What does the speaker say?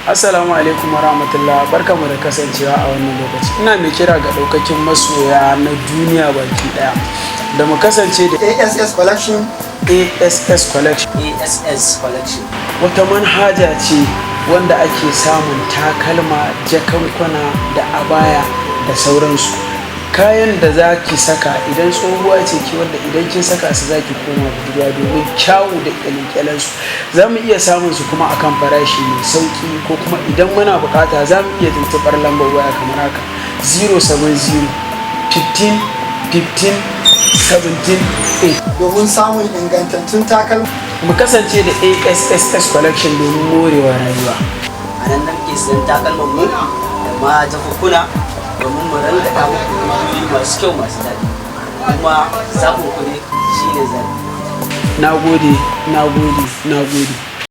Assalamu alaikum warahmatullah, barkamu da kasancewa a wannan lokaci. Ina mai kira ga daukakin masoya na duniya baki daya da mu kasance da ASS Collection. ASS Collection. ASS Collection. Wata manhaja ce wanda ake samun takalma, jakankuna da abaya da sauransu, kayan da za ki saka idan tsohuwa ce ki, wanda idan kin saka su za ki koma budurwa domin kyawu da kyalkyalansu. Za mu iya samun su kuma akan farashi mai sauki, ko kuma idan muna bukata za mu iya tuntuɓar lambar waya kamar haka: 070 15 15 17 8. Domin samun ingantattun takalma. Mu kasance da ASSS Collection domin morewa rayuwa. A nan nan ke siyan takalman mu da ma jakunkuna domin mu ranga muku bidiyoyi masu kyau, masu daɗi, kuma zaɓin ku ne shine zaɓi. Na gode, na gode, na gode.